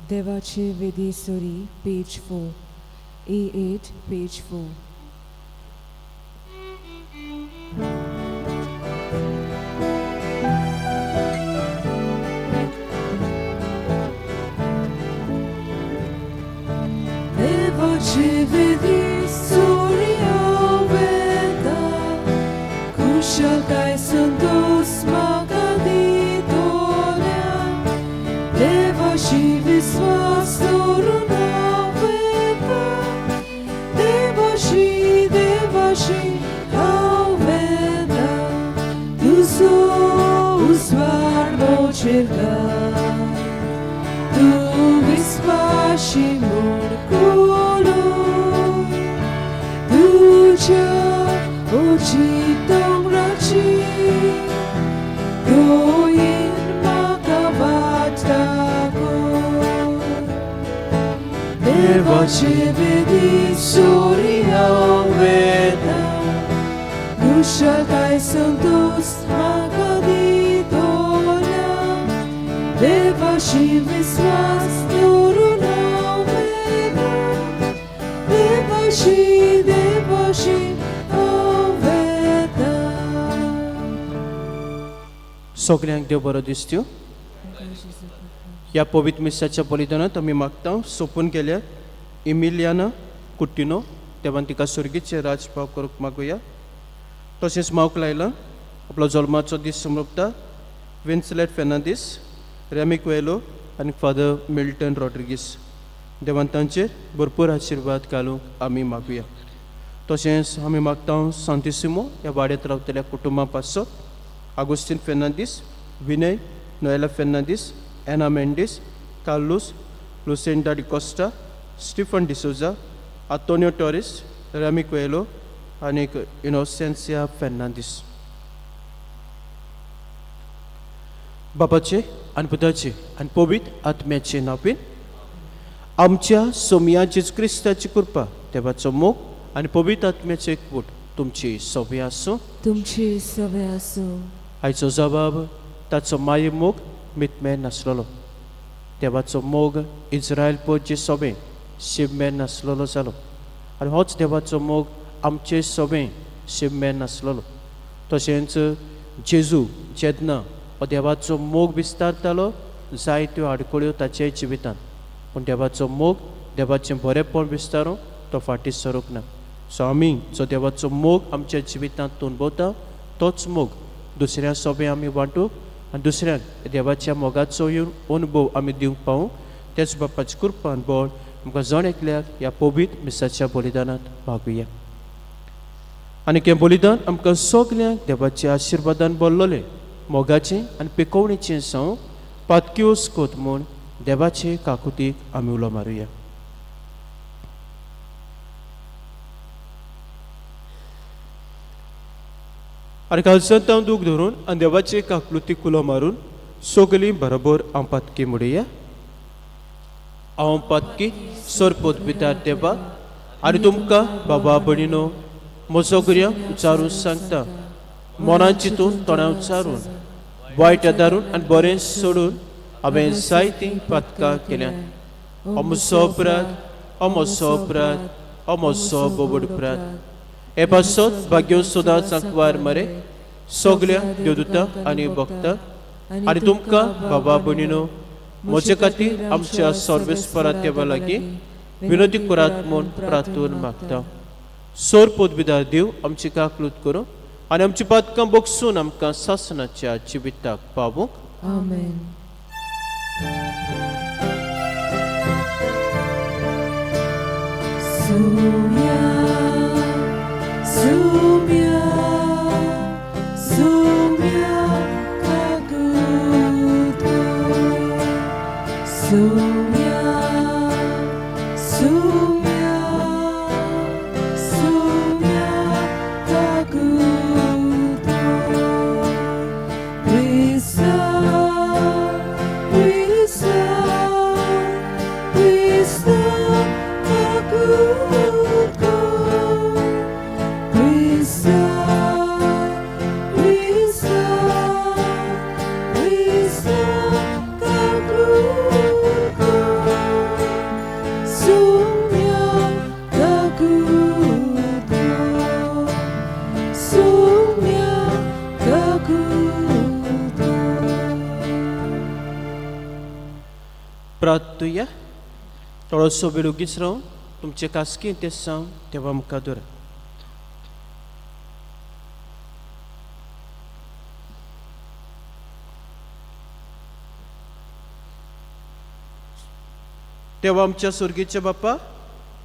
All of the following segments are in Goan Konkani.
देवाचे विधी सुरी पेज 4 A8 page 4. देवाचे विधी सुरी वेता कुशलताय संतोष म्हाका दितोल्या देवाशी विस्वास दवरून हांव वेता देवाशी देवाशी हांव वेता तुजो उजवाड म्हजेर घाल तूं विस्वाशी म्हूण कळूं तुज्या अजित दोंगराची दयेन म्हाका वाट दाखय देवाचे विधी सुरी हांव वेता कुशलताय संतोष म्हाका दितोल्या देवाशी विस्वास दवरून हांव वेता देवाशी देवाशी हांव वेता. सगल्यांक देव बरो दिसत्यो. ह्या पवित्र मिसाच्या बलिदानांत आमी मागता सोंपून गेल्या इमिलियाना कुट्टिनो देवान तिका सुर्गीचें राजपाव करूंक मागुया. तशेंच मावक लायला आपलो जल्माचो दीस समर्पता विन्सलेट फेर्नांदीस, रेमी कुएलो आनी फादर मिल्टन रॉड्रिगीस. देवान तांचेर भरपूर आशिर्वाद घालूंक आमी मागुया. तशेंच आमी मागता सांतिसिमो ह्या वाड्यांत रावतल्या कुटुंबा पासत आगुस्तीन फेर्नांदीस, विनय, नोएला फेर्नांदीस, एना मेंडीस, कार्लूस, लुसेंडा डिकोस्टा, स्टिफन डिसोजा, आंतोनियो टॉरिस, रेमी कुएलो आनी इनोसेन्सिया फेर्नांदीस. बापाचे आनी पुताचे आनी पवित्र आत्म्याचे नांवान. आमच्या सोमया जेजू क्रिस्ताची कृपा, देवाचो मोग आनी पवित्र आत्म्याचो एकवट तुमची सवय आसूं. तुमची सवय आसूं. आयचो जबाब: ताचो माये मोग मितमेर नासलेलो. देवाचो मोग इस्रायल पोरचे सोबें शिबमेर नासलेलो जालो आनी होच देवाचो मोग आमचे सोबें शिबमेर नासलेलो. तशेंच जेजू जेन्ना हो देवाचो मोग विस्तारतालो, जायत्यो आडखळ्यो ताचे जिवितांत, पूण देवाचो मोग, देवाचें बरेंपण विस्तारूंक तो फाटीं सरूंक ना. सो आमी जो देवाचो मोग आमच्या जिवितांत अणभवता, तोच मोग दुसऱ्या सोबें आमी वांटूंक आनी दुसऱ्यांक देवाच्या मोगाचो अनुभव आमी दिवंक पावूं. तेच बापाची कृपान बळ आमकां जण एकल्याक ह्या पवित्र मिसाच्या बलिदानांत भागुया. आनी हें बलिदान आमकां सगल्यांक देवाच्या आशिर्वादान भरलेलें, मोगाचें आनी पिकोवणेचें जावं. पातक्योस कोत म्हूण देवाचे काकुतीक आमी उलो मारुया. आनी कालसांत हांव दूख धरून आनी देवाचे काकलुतीक उलो मारून सगलीं बरोबर हांव पातकी म्हणुया. हांव पातकी सरपोत भितर देवा आनी तुमकां बाबा भयणीनो म्हजो गुरया उचारून सांगता, मनान चिंतून, तोंडा उच्चारून, वायट आदारून आनी बरें सोडून हांवें जायतीं पातकां केल्यात. अमसो अपराध, अमसो अपराध, अमसो बोबड अपराध. हे पासत भाग्यो सदांच आंकवार मरे, सगल्या देवदूता आनी भक्ता आनी तुमकां बाबा भयणीनो म्हजे खातीर आमच्या सर्वेस्परा देवा लागीं विनोदी करात म्हूण प्रार्थून मागता. सोर पोतबिदार देव आमची काकलूत करूं आनी आमची पातकां बगसून आमकां सासणाच्या जिविताक पावूंक. आमेन. Sumya, Sumya, Sumya kaguto. Sumya, Sumya, Sumya kaguto. Krista, Krista, Krista kaguto. Krista, Krista, Krista kaguto. प्रार्थुया. थोडोसो वेळ ओगीच रावन तुमचे खासगी इंतेसांव देवा मुखार दवरात. देवा आमच्या सुर्गीच्या बापा,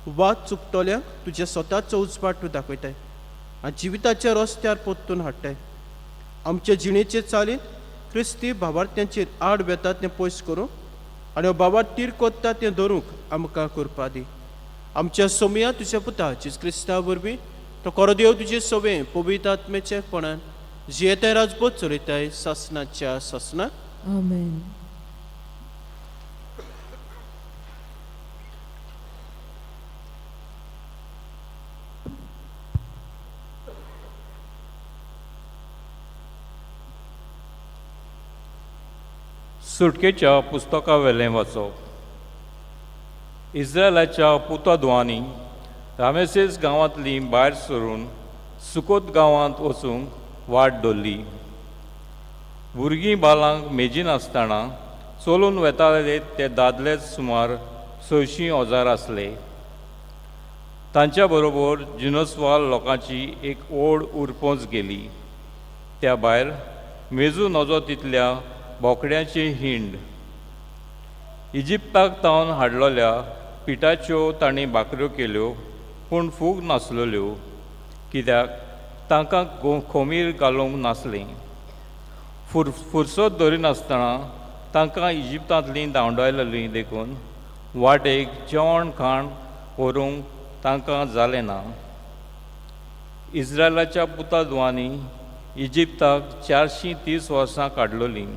वाद चुकतल्यांक तुज्या स्वताचो उजवाड तूं दाखयताय आनी जिविताच्या रस्त्यार परतून हाडटाय. आमचे जिणेचे चालींत क्रिस्ती भावार्थ्यांचेर आड वेता तें पयस करूंक आनी हो भावार्थ तीर कोत्ता तें धरूंक आमकां करपा दी. आमच्या सोमया तुज्या पुता जेजू क्रिस्ता वरवीं तो खरो देव तुजे सवें पवित्र आत्म्याच्या पणान जियेताय राजबोध चलयताय सासनाच्या सासना. आमेन. सुटकेच्या पुस्तकावेलें वाचप. इस्रायलाच्या पुताधुवांनी रामेसेस गांवांतली भायर सरून सुकोत गांवांत वचूंक वाट धरली. भुरगीं बालांक मेजिनासतना चलून वेताले ते दादले सुमार 600,000 आसले. तांच्या बरोबर जिनसवाल लोकांची एक ओड उरपोंच गेली. त्या भायर मेजू नजो तितल्या बोकड्यांची हिंड. इजिप्ताक तावन हाडलेल्या पिठाच्यो तांणी भाकऱ्यो केल्यो, पूण फूग नासलेल्यो, कित्याक तांकां खोमीर घालूंक नासलें. फुरसत धरिनासतना तांकां इजिप्तांतलीं धांवडायलेलीं, देखून वाटेक जेवण खाण व्हरूंक तांकां जालें ना. इस्रायलाच्या पुताधुवांनी इजिप्ताक 430 वर्सां काडलोलीं.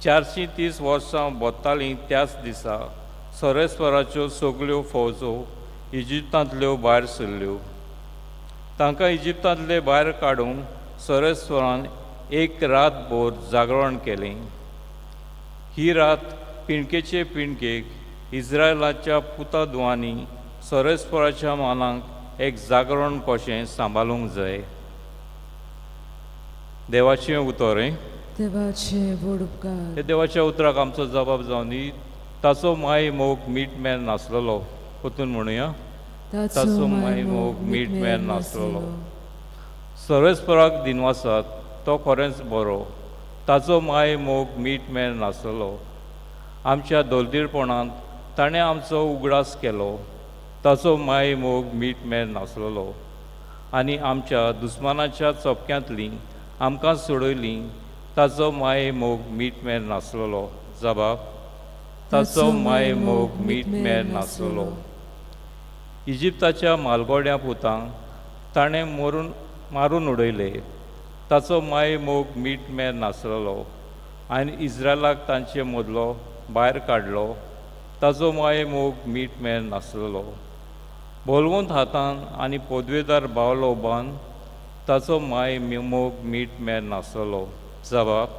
430 वर्सां बोत्तालीं त्याच दिसा सरेस्वराच्यो सगल्यो फौजो इजिप्तांतल्यो भायर सरल्यो. तांकां इजिप्तांतले भायर काडूंक सरेस्वरान एक रातभर जागरण केलें. ही रात पिणकेचे पिणकेक इस्रायलाच्या पुताधुवांनी सरेस्वराच्या मानाक एक जागरण कशें सांबाळूंक जाय. देवाचें उतर हें. देवाचे व्हड उपकार. हे देवाच्या उतराक आमचो जबाब जावन दी. ताचो माय मोग मीठ मेर नासलेलो. परतून म्हणुया. ताचो माय मोग मीठ मेर नासलेलो. सर्वेस्पराक दिनवासात, तो खरेंच बरो. ताचो माय मोग मीठ मेर नासलेलो. आमच्या दलदीरपणांत ताणें आमचो उगडास केलो. ताचो माय मोग मीठ मेर नासलेलो. आनी आमच्या दुस्मानाच्या चपक्यांतली आमकां सोडयली. ताचो माय मोग मीठ मेर नासलेलो. जबाब. ताचो माय मोग मीठ मेर नासलेलो. इजिप्ताच्या मालगोड्या पुतांक ताणें मारून उडयले. ताचो माय मोग मीठ मेर नासलेलो. आनी इस्रायलाक तांचे मदलो भायर काडलो. ताचो माय मोग मीठ मेर नासलेलो. बलवंत हातान आनी पदवेदार बावलो बांद ताचो माय मोग मीठ मेर नासलेलो. जबाब.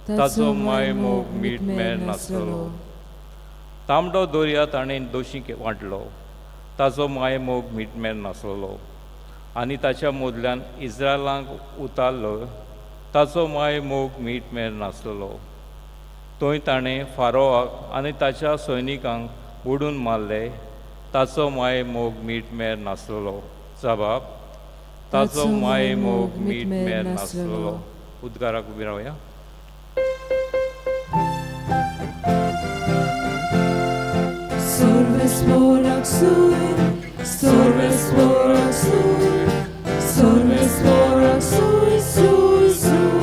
ताचो माय मोग मीठ मेर नासलेलो. तांबडो दर्या ताणें दोशी वांटलो. ताचो माय मोग मीठ मेर नासलेलो. आनी ताच्या मदल्यान इस्रायलांक उतारलो. ताचो माय मोग मीठ मेर नासलेलो. थंय ताणें फारोआक आनी ताच्या सैनिकांक बुडून मारले. ताचो माय मोग मीठ मेर नासलेलो. जबाब. ताचो माय मोग मीठ मेर नासलेलो. उद्गाराक उबी रावया. Sorvesporak sui, sorvesporak sui, sorvesporak sui, sui, sui.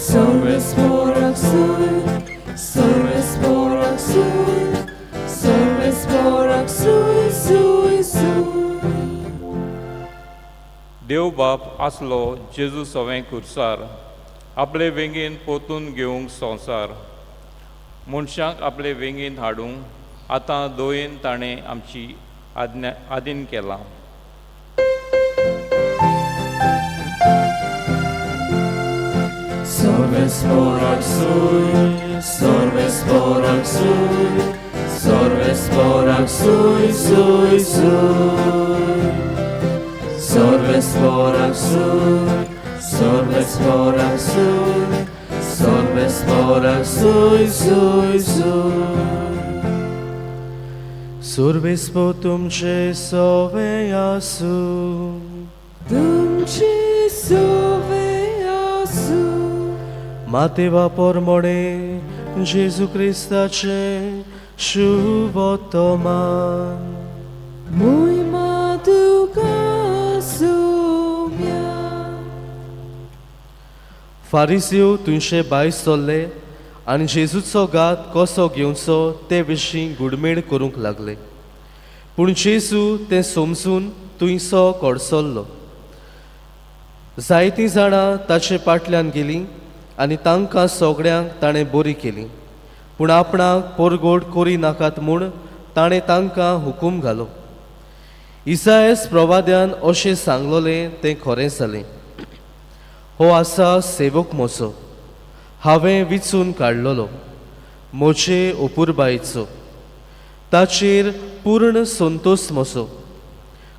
Sorvesporak sui, sorvesporak sui, sorvesporak sui, sui, sui. देव बाप आसलो जेजू सवें खुर्सार, आपले वेंगेन पोतून घेवंक संवसार. मनशांक आपले वेंगेन हाडूंक आतां दोयेन ताणें आमची आज्ञा आदीन केलां. Sorvesporak sui, sorvesporak sui, sorvesporak sui, sui, sui. Sorvesporak sui, sorvesporak sui, sorvesporak sui, सुय सुय सुय. सुर्वेस्पो तुमचे सोवे आसूं. तुमचे सोवे आसूं. मातेवा पोरमोणे जेजू क्रिस्ताचे शुभोत्तमान. मोहिमा तुका सोम्या. फारिसियो तुमचे भायर सरले आनी जेजूचो घात कसो घेवचो ते विशीं गुडमेड करूंक लागले. पूण जेजू तें समजून थंयसो कडसरलो. जायतीं जाणां ताचे फाटल्यान गेलीं आनी तांकां सगळ्यांक ताणें बरी केली. पूण आपणाक पोरगोट करी नाकात म्हूण ताणें तांकां हुकूम घालो. इसायस प्रवाद्यान अशें सांगलोलें तें खरें जालें. हो आसा सेवक म्हजो, हांवें विचून काडलेलो, म्हजे अपुरबायेचो, ताचेर पूर्ण संतोश म्हजो.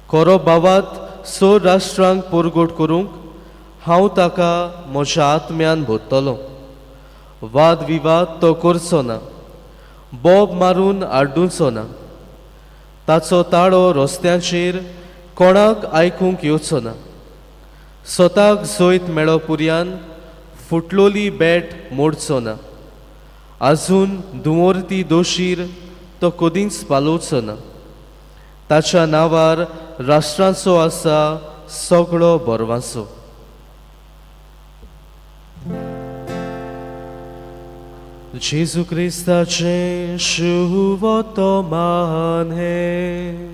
खरो बावात स राष्ट्रांक परगट करूंक हांव ताका म्हज्या आत्म्यान भरतलो. वाद विवाद तो करचो ना, बोब मारून आड्डुचो ना, ताचो ताळो रस्त्यांचेर कोणाक आयकूंक येवचो ना. स्वताक जैत मेळो पुरयान फुटलोली बेट मोडचो ना, आजून धुंवरती दोशीर तो कदींच पालोवचो ना. ताच्या नांवार राष्ट्रांचो आसा सगळो बरवासो. जेजू क्रिस्ताचें शुभोत्तमान हें.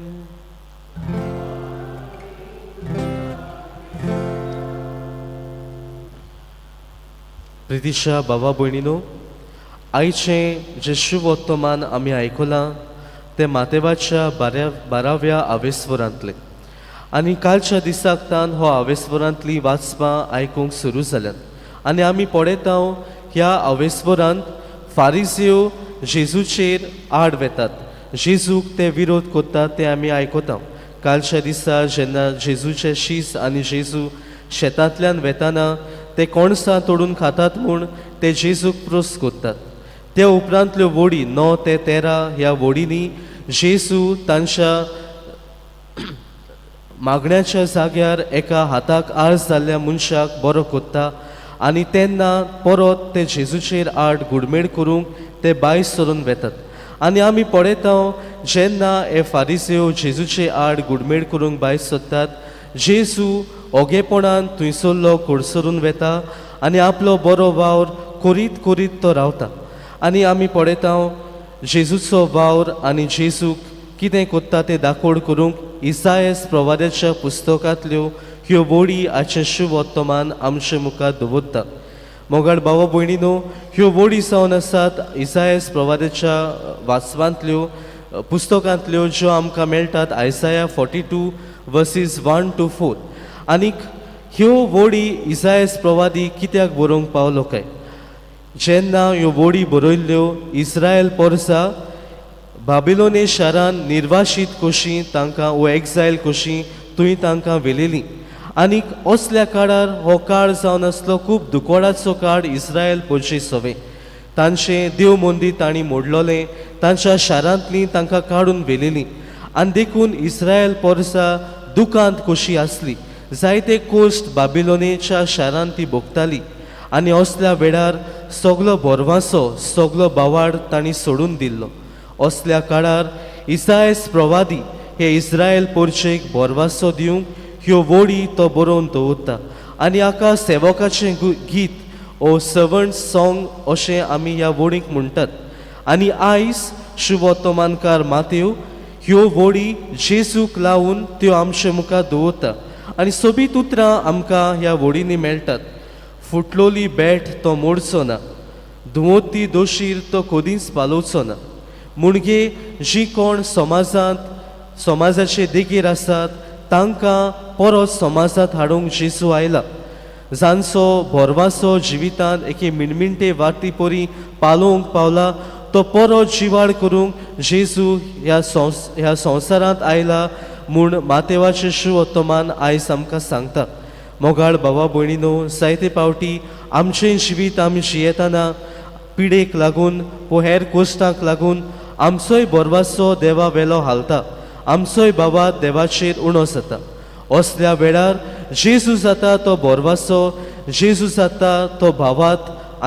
प्रितीशा बाबा भयणीनो, आयचें जें शुभोत्तमान आमी आयकलां तें मातेवाच्या बाराव्या आवेस्वरांतलें. आनी कालच्या दिसाक तान हो आवेस्वरांतली वाचपां आयकूंक सुरू जाल्यात. आनी आमी पळयता ह्या आवेस्वरांत फारिजियो जेजूचेर आड वेतात, जेजूक ते विरोध करतात ते आमी आयकता. कालच्या दिसा जेन्ना जेजूचे शीस आनी जेजू शेतांतल्यान वेताना ते कणसां तोडून खातात म्हूण ते जेजूक प्रस्न करतात. त्या उपरांतल्यो वोडी 9 ते 13 ह्या वोडींनी जेजू तांच्या मागण्याच्या जाग्यार एका हाताक आळस जाल्ल्या मनशाक बरो कोत्ता आनी तेन्ना परत ते जेजूचेर आड घुडमेड करूंक ते भायर सरून वेतात. आनी आमी पळयता जेन्ना हे फारिसेव जेजूचे आड घुडमेड करूंक भायर सरतात, जेजू ओगेपणान थंयसरलो कडसरून वेता आनी आपलो बरो वावर करीत करीत तो रावता. आनी आमी पळयता जेजूचो वावर आनी जेजूक कितें कोत्ता तें दाखोड करूंक इसायस प्रवाद्याच्या पुस्तकांतल्यो ह्यो वोडी आयचें शुभोत्तमान आमचे मुखार दवरता. मोगाळ भाव भयणीनो, ह्यो वोडी जावन आसात इसायस प्रवाद्याच्या वाचवांतल्यो पुस्तकांतल्यो ज्यो आमकां मेळटात आयसाया 42 वर्सीस 1 to 4. आनीक ह्यो वोडी इसायस प्रवादी कित्याक बरोवंक पावलो काय? जेन्ना ह्यो वोडी बरयल्ल्यो इस्रायल पोरसा बाबिलोने शारान निर्वाशीत कशी तांकां वो एक्सायल कशी थंय तांकां व्हेलेली. आनीक असल्या काळार हो काळ जावन आसलो खूब दुकोळाचो काळ इस्रायल पोरचे सवे. तांचें देव मंदीर तांणी मोडलोलें, तांच्या शारांतलीं तांकां काडून व्हेलेलीं. आनी देखून इस्रायल पोरसा दुकांत कशी आसली, जायते कोश्ट बाबिलोनेच्या शारांत ती भोगताली. आनी असल्या वेळार सगलो बोरवासो सगलो बावाड तांणी सोडून दिल्लो. असल्या काळार इसायस प्रवादी हे इस्रायल पोरचेक बोरवासो दिवंक ह्यो वोडी तो बरोवन दवरता. आनी हाका सेवकाचें गीत ओ सर्वंट सॉंग अशें आमी ह्या वोडींक म्हणटात. आनी आयज शुभोत्तमानकार मातेव ह्यो वोडी जेजूक लावन त्यो आमचे मुखार दवरता. आनी सोबीत उतरां आमकां ह्या वोडींनी मेळटात. फुटलोली बेट तो मोडचो ना, धुंवती दोशीर तो कदींच पालोवचो ना. मुणगे जी कोण समाजांत समाजाचे देगेर आसात तांकां परत समाजांत हाडूंक जेजू आयला. जांचो भरवासो जिवितांत एके मिणमिणटे वाटी परी पालोवंक पावला तो परत जिवाळ करूंक जेजू ह्या संवसारांत आयला म्हूण मातेवाचें शुभोत्तमान आयज आमकां सांगता. मोगाळ भावा भयणीनो, जायते फावटी आमचें जिवीत आमी जियेतना पिडेक लागून वो हेर कोश्टांक लागून आमचोय बोरवासो देवा वेलो हालता, आमचोय बाबा देवाचेर उणो जाता. असल्या वेळार जेजू जाता तो बोरवासो, जेजू जाता तो भावात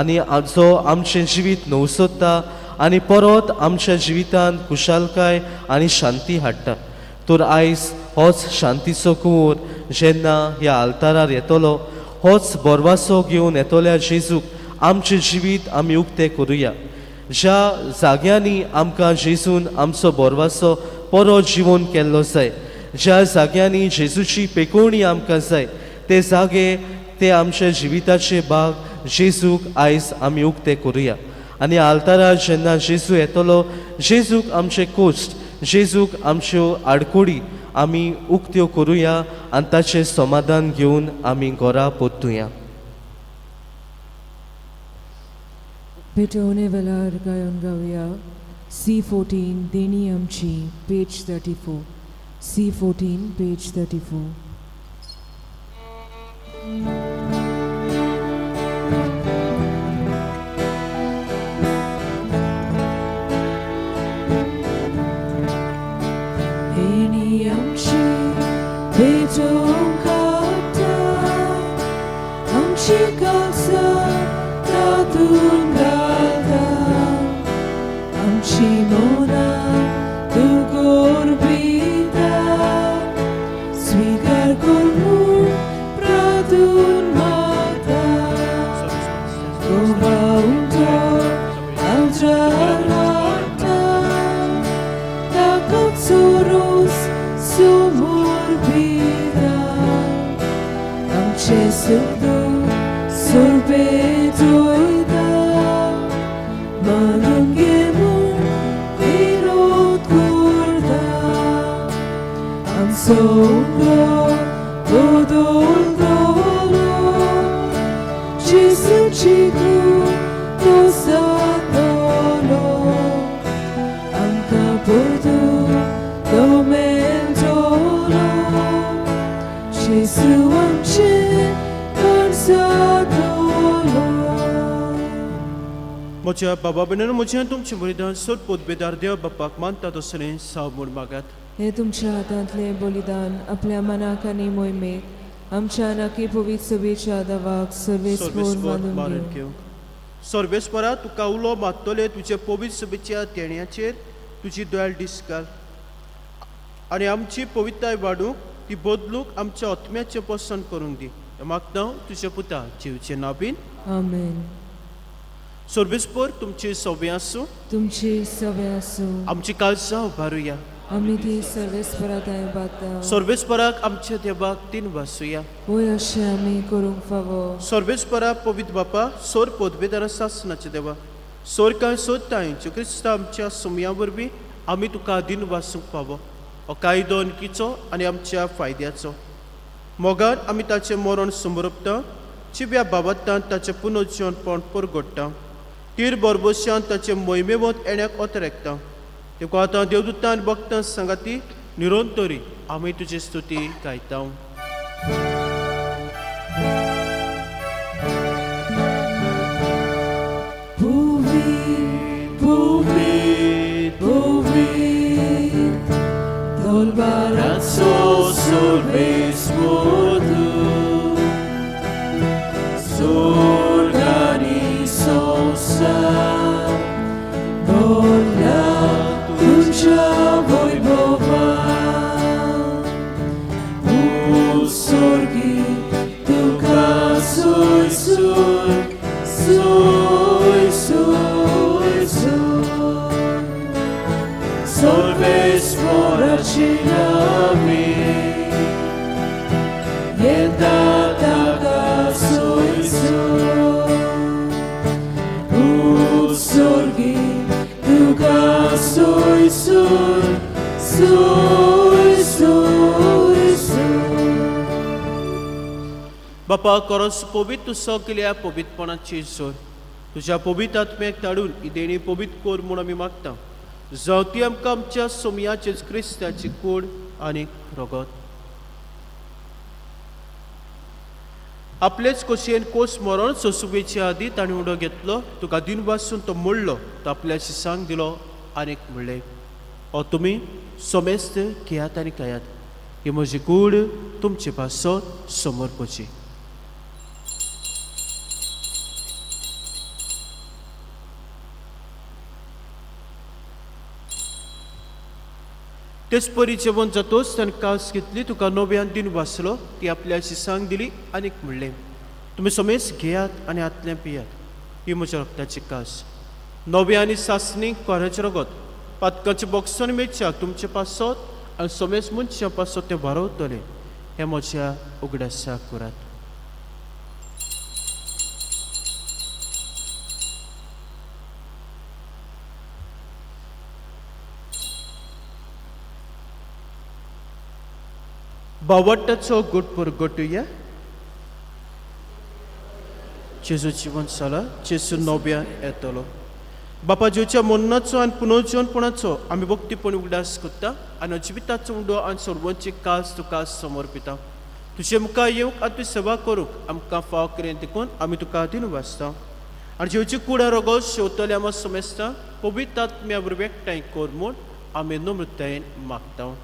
आनी जो आमचें जिवीत नवसोत्ता आनी परत आमच्या जिवितांत खुशालकाय आनी शांती हाडटा. तर आयज होच शांतीचो कुंवर जेन्ना ह्या आल्तारार येतलो, होच बोरवासो घेवन येतल्या जेजूक आमचें जिवीत आमी उक्तें करुया. ज्या जाग्यांनी आमकां जेजून आमचो बोरवासो परत जिवोन केल्लो जाय, ज्या जाग्यांनी जेजूची पेकोवणी आमकां जाय, ते जागे ते आमच्या जिविताचे भाग जेजूक आयज आमी उक्ते करुया. आनी आल्तारार जेन्ना जेजू येतलो, जेजूक आमचे कोश्ट, जेजूक आमच्यो आडकोडी आमी उक्त्यो करुया आनी ताचें समाधान घेवन आमी घरा परतुया. भेटवणे वेळार गायन गावया C14 देणी आमची, पेज 34. C14 page 34. देणी आमची भेटोवंक आता, आमची काळजां तातूंत घालता, आमची मनां तूं कोरपिता, स्विकार कर म्हूण प्रार्थून मागता. गोवा उंटो आमच्या वाडटा, ताका चोरूस समर्पिता, आमचें सुख सुरपेटयता, मानून घे म्हूण विनोद करता, आमचो उंडो बदलतलो, जेजूची कूड तो जातलो, आमकां परतून तो मेळटलो, जेजू आमचें काळजांतलो. म्हज्या बाबा भयणींनो, म्हजें तुमचें बलिदान सोद पोतबेदार देव बापाक मानता तसलें साव म्हूण मागात. हे तुमच्या हातांतलें बलिदान आपल्या मनाक आनी मोहिमेक आमच्या नाकी पवित्र सभेच्या दावाक सर्वेस्पोर सर्वेस्पर मानून मारून घेवं. घेवंक. सर्वेस्परा, तुका उलो मारतले तुजे पवित्र सभेच्या देण्याचेर तुजी दोयाळ दीस घाल आनी आमची पवित्रताय वाडूंक ती बदलूंक आमच्या आत्म्याचें पसंत करूंक दी. मागता तुज्या पुता जिवचें नाबीन. आमेन. सर्वेस्पर तुमची सवे आसूं. तुमची सवे आसूं. आमची काळजां उबारुया. आमी ती सर्वेस्परा थंय बाता. सर्वेस्पराक आमच्या देवाक तीन वासुया. वय, अशें आमी करूंक फावो. सर्वेस्परा, पवित्र बापा, सोर पोदबेदार सासनाचे देवा, सोर कांय सोदताय क्रिस्ता आमच्या सुमया वरवीं आमी तुका दिन वासूंक फावो हो कायदो अनकीचो आनी आमच्या फायद्याचो. मोगान आमी ताचें मरण समरपता, चिब्या बाबत्तान ताचें पुनर्जीवनपण परगडटा, तीर बरबोश्यान ताचें मोहिमेवंत येण्याक अतरेकता. देखून आतां देवदूतान भक्तां सांगाती निरंतरी आमी तुजी स्तुती गायता. Povi, povi, povi, Dolbarazzo solves modu, Sorgani sosa, Bolla tuncia voi bova, Usorgi tu sui sui sui sui sui Solves moracinami, Yenda taka sui sui Usorgi tuka sui sui sui sui sui बापा, करस पवित्र तूं सगल्या पवित्रपणाची जोर तुज्या पवित्र आत्म्याक धाडून ही देणी पवित्र कर म्हूण आमी मागता. जावं ती आमकां आमच्या सोमयाचेच क्रिस्ताची कूड आनी रगत. आपलेच कोशयेन कोस मरण सोसुबेचे आदी ताणें उडो घेतलो, तुका दिन वासून तो मोडलो, तो आपल्या शिसांक दिलो आनीक म्हणलें, ओ तुमी सोमेस्त घेयात आनी खायात, ही म्हजी कूड तुमचे पासत समर्पची. तेच परी जेवण जातोच ताणें कास घेतली, तुका नव्यान दिन वाचलो, ती आपल्या शिसांक दिली आनीक म्हणलें, तुमी समेज घेयात आनी हातलें पियात, ही म्हज्या रक्ताची कास, नव्या आनी सासणी कोऱ्याचें रगत, पातकाचें बॉक्सन मेळच्याक तुमचे पासत आनी समेज मनशां पासत तें वारवतलें, हें म्हज्या उगडासाक करात. बावट्टाचो गुटपूर गोटुया. जेजू जिवन जाला, जेजू नव्यान येतलो. बापा जेवच्या मरणाचो आनी पुनर्जीवनपणाचो आमी भक्तीपण उगडास करता आनी जिविताचो उंडो आनी सर्वांची कास तुका समर्पिता. तुजे मुखार येवंक आनी तुजी सेवा करूंक आमकां फाव करेन देखून आमी तुका दिन वाचता आनी जेवची कुडा रोगो शेवतले आमी समेस्ता पवित्र आत्म्या वरवीं एकठांय कर म्हूण आमी नम्रतायेन मागता.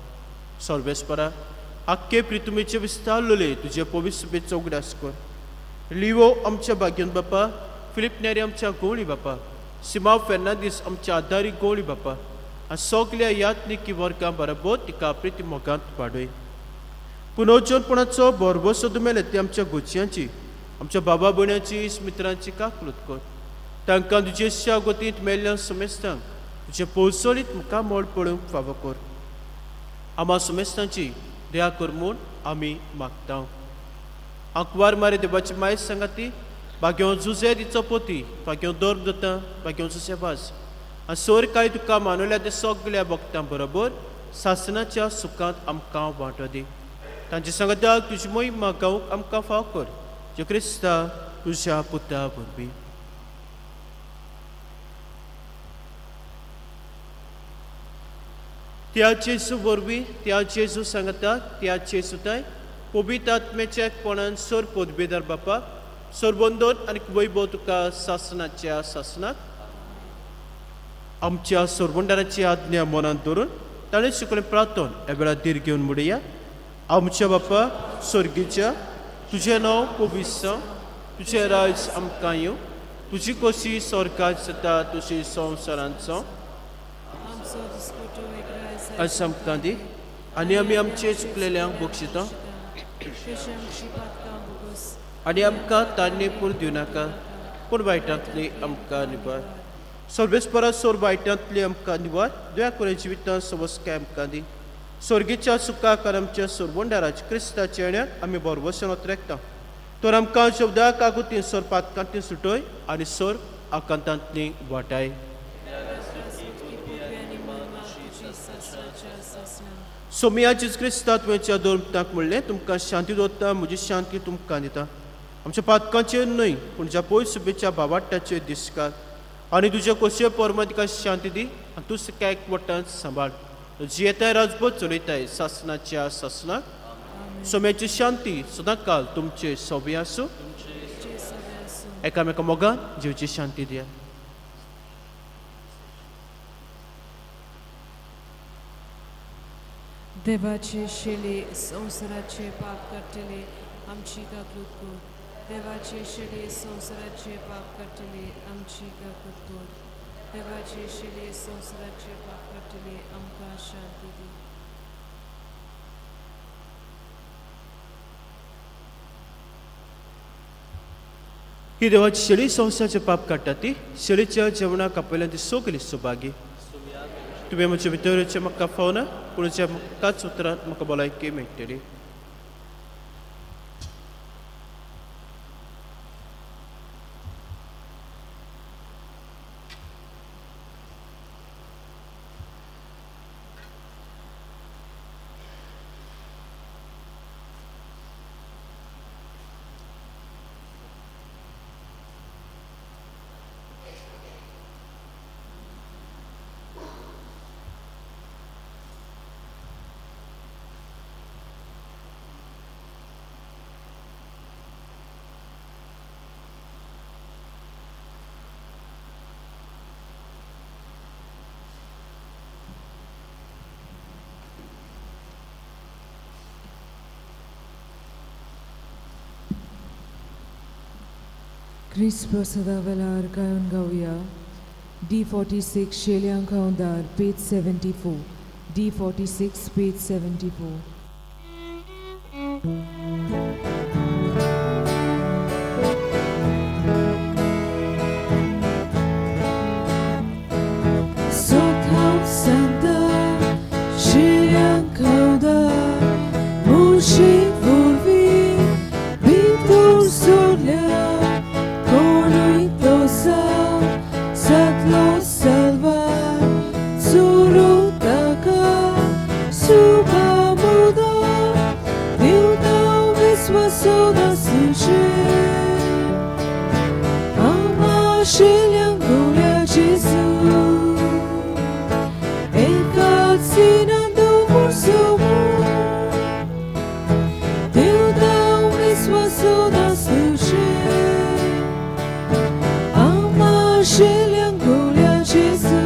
सर्वेस्परा आख्खे प्रितुमेचे विस्तारलेले तुजे पवित्र सुबेचो उगडास कर. लिवो आमच्या भाग्यन बापा, फिलीप नेरी आमच्या गोळी बापा, सिमाव फेर्नांदीस आमच्या आदारी गोळी बापा आनी सगल्या यात्निकी वर्गां बरोबर तिका प्रिती मोगांत वाडय. पुनर्जनपणाचो भरभोसो दुमेले ती आमच्या गोचयांची, आमच्या बाबा भयणांची, मित्रांची काकलूत कर. तांकां तुजे गोतींत मेल्ल्या समेस्तांक तुजे पोवसोलीत मुखामळ पळोवंक फावो कर. आमा समेस्तांची दया कर म्हूण आमी मागता. आंकवार मारे देवाची मायज सांगाती भाग्यो जुजे दिचो पोती, भाग्यो दोर दता, भाग्यो जुजे वाज आनी सोर काय तुका मानवल्या ते सगल्या भक्तां बरोबर सासनाच्या सुखांत आमकां वांटो दी. तांचे सांगाताक तुजी मोहिमा गावंक आमकां फाव कर, जे क्रिस्ता तुज्या पुता वरवीं. त्या जेजू वरवीं, त्या जेजू सांगता, त्या जेजूताय पवित्र आत्म्याच्या एकपणान सर पदवेदार बापा, सरबंदन आनी वैभव तुका सासनाच्या सासनाक. आमच्या सरबंदाराची आज्ञा मनांत धरून ताणें शिकलें प्रार्थन ह्या वेळार धीर घेवन म्हणया. आमच्या बापा स्वर्गीच्या, तुजें नांव पवित्र जावं, तुजें राज आमकां येवं, तुजी कोशी स्वर्गात जाता तशी संवसारांत जावं. आज आमकां दी आनी आमी आमचे चुकलेल्यांक बक्षिता आनी आमकां तान्नेपूर दिवं नाका, पूण वायटांतली आमकां निवार. सर्वेस्परा सोर वायटांतली आमकां निवार, दया करून जिवितांत सवस्काय आमकां दी. स्वर्गीच्या सुखाक आनी आमच्या सरवंडाराज क्रिस्ताच्या येण्याक आमी बरवसन ओतरेकता. तर आमकां शब्दा कागुती सोर पातकांतली सुटय आनी सोर आकांतांतली वाटाय. सोमिया जेजू क्रिस्ता तुवेंच्या दोन पुतांक म्हणलें, तुमकां शांती दवरता, म्हजी शांती तुमकां दिता. आमच्या पातकांचेर न्हय पूण ज्या पयस सुबेच्या भावाट्याचेर दिसकार आनी तुज्या कोशे पोरमा तिका शांती दी आनी तूं सकाळ वट्टान सांबाळ. जियेताय राजभर चलयताय सासनाच्या सासनाक. सोम्याची शांती सदांकाल तुमचे सोबी आसूं. एकामेका मोगान जिवची शांती दिया. देवाचे शेले संवसाराचे पाप काडटले आमची काकूत कर. देवाचे शेले संवसाराचे पाप काडटले आमची काकूत कर. देवाचे शेले संवसाराचे पाप काडटले आमकां शांती दी. ही देवाची शेळी संवसाराचे पाप काडटा ती शेळीच्या जेवणाक आपयल्यान ती सगली सुभागी. तुवें म्हज्या भितरचें म्हाका फावना, पूण ज्या म्हाकाच उतरांत म्हाका भलायकी मेळटली. क्रिस्त प्रसादा वेळार गायन गावया. D46 शेल्यांक खावदार, page 74. D46, page 74. 索头山的是两口的母亲不必比图数量 Corito sa satlo salva surutaka subamuda diuta viswasuda suje Ama shilyang gulya Jesu Ekasinando por Deus viswasuda suje Ama shilyang gulya Jesu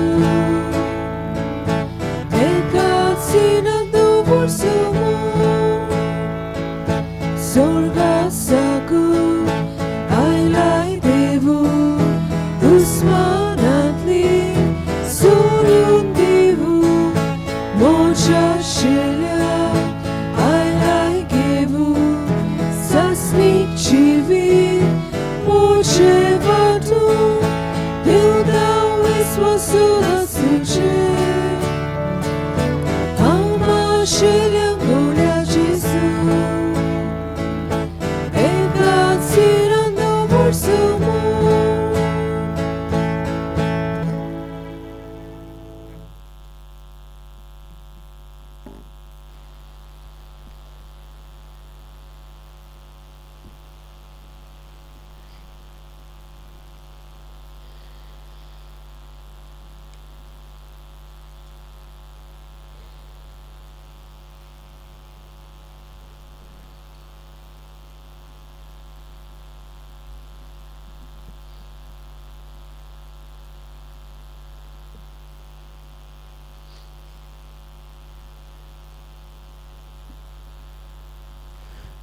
Ekasinando por Sorgasaku aylay devu Dusmanatli sorun devu Moja shilya aylay gevu Sasnik chivi moje vatu Dildau iswasuda suje Ama shilya gulya Jesu Ekatsirando por su amor.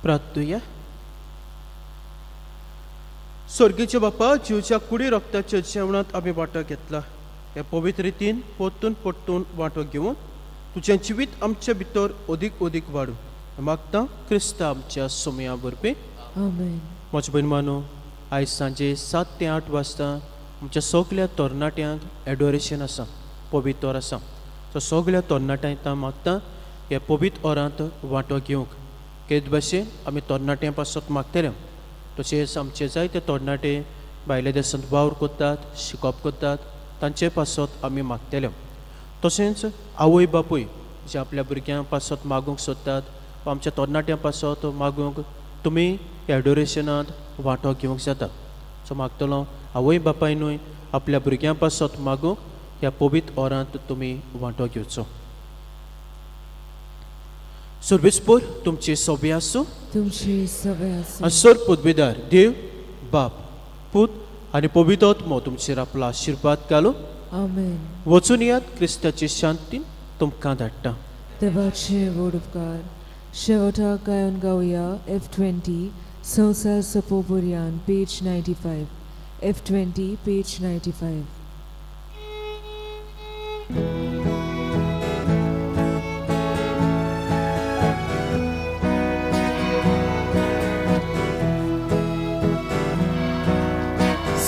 प्रार्थुया. स्वर्गीच्या बापा, जिवच्या कुडी रक्ताच्या जेवणांत आमी वांटो घेतला. हे पवित्र रितीन परतून परतून वांटो घेवन तुजें जिवीत आमचे भितर अदीक अदीक वाडूं मागता क्रिस्ता आमच्या सोमया वरवीं. आमेन. म्हज्या भयण मानो, आयज सांजे 7 ते 8 वाजता आमच्या सगल्या तरणाट्यांक एडोरेशन आसा, पवित्र आसा. सो सगल्या तरणाट्यांक मागता ह्या पवित्र ओरांत वांटो घेवंक. तेच भाशेन आमी तरणाट्यां पासत मागतले. तशेंच आमचे जायते तरणाटे भायल्या देशांत वावर करतात, शिकप करतात, तांचे पासत आमी मागतले. तशेंच आवय बापूय जे आपल्या भुरग्यां पासत मागूंक सोदतात वा आमच्या तरणाट्यां पासत मागूंक तुमी ह्या एडोरेशनांत वांटो घेवंक जाता. सो मागतलो आवय बापायनूय आपल्या भुरग्यां पासत मागूंक ह्या पवित्र ओरांत तुमी वांटो घेवचो. सर्वेस्पोर तुमची सोबी आसूं. तुमची सवे आसूं. आनी सर पदवीदार देव बाप, पूत आनी पवित्र आत्मो तुमचेर आपलो आशिर्वाद घालूं. आमेन. वचून यात, क्रिस्ताची शांती तुमकां धाडटा. देवाचे व्हड उपकार. शेवटाक गायन गावया F20 संवसार सपोपुरयान, page 95. F20, page 95.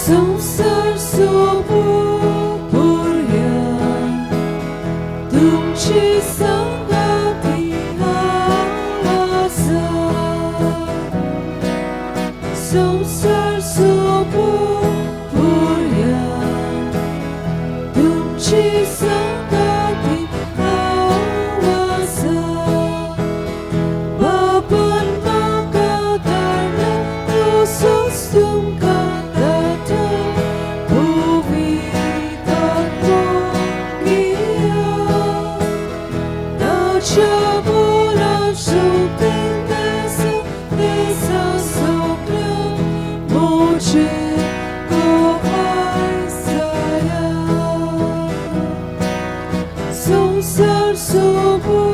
संसार सोबोपुरया तुमची संगती आसा. संसार सोबोपुरया तुमची संगती आसा. बापान म्हाका धाडला तसोच तुमकां धाडटा पवित्र आत्मो घेयात. ताच्या बोलान शक्तीन देसा देसा सगळ्यांक म्हजे गवाय जायात. संसार सोबोपुरया.